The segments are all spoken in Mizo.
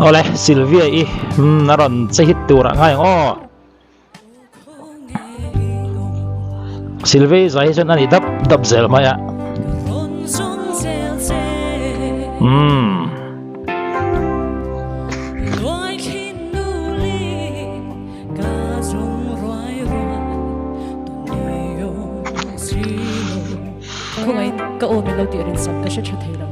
Awle Sylvia i umm a rawn che hit tur ah ngai ang aw. Sylvia i zai hi chuan a ni dap dap zel mai a. Umm. Ka aw min lo tih rinsak ka hre tha thei lo.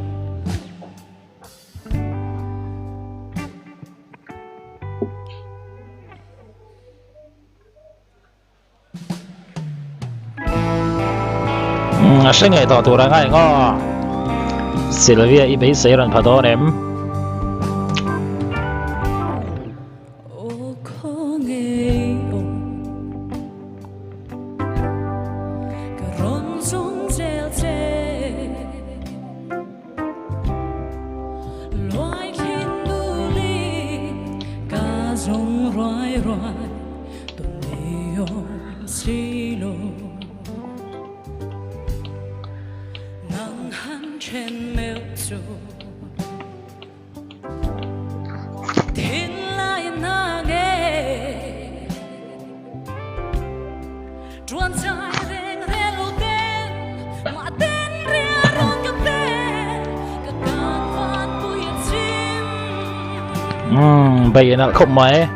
A hre ngei tawh tur a ngai ngaw. Sylvia i beisei rawn pha dawn em? Umm bei a nalh khawp mai.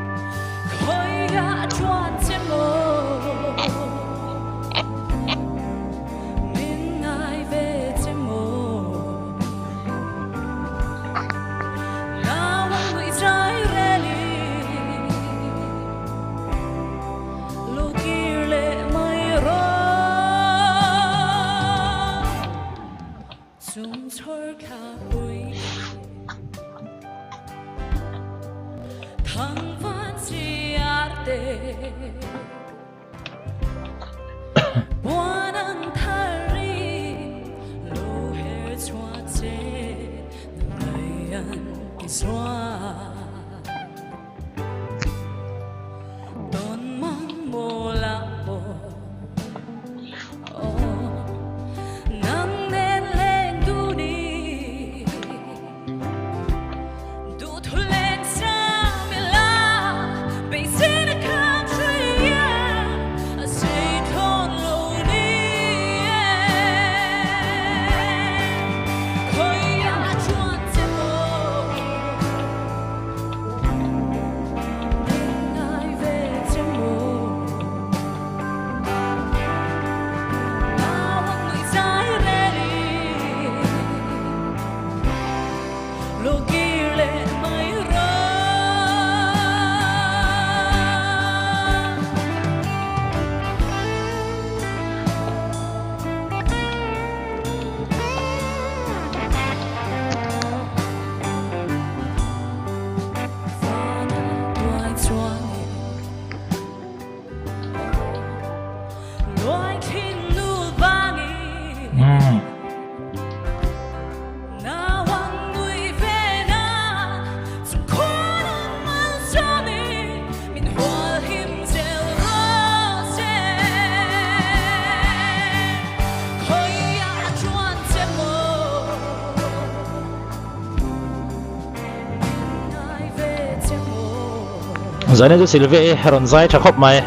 Zaina chu Sylvia i rawn zai tha khawp mai.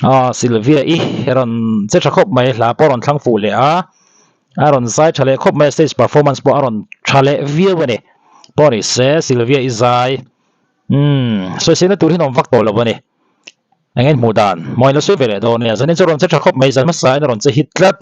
Aw Sylvia i rawn che tha khawp mai hla pawh a rawn thlang fuh leh a a rawn zai tha leh khawp mai a stage performance pawh a rawn tha leh viau a ni pawh ni se Sylvia i zai umm sawisel na tur hi an awm vak tawh lo a ni. Eng nge hmuh dan? Mawi la sawi ve leh dawn nia. Zanin chu rawn che tha khawp mai, zan hmasa in a rawn che hit tlat.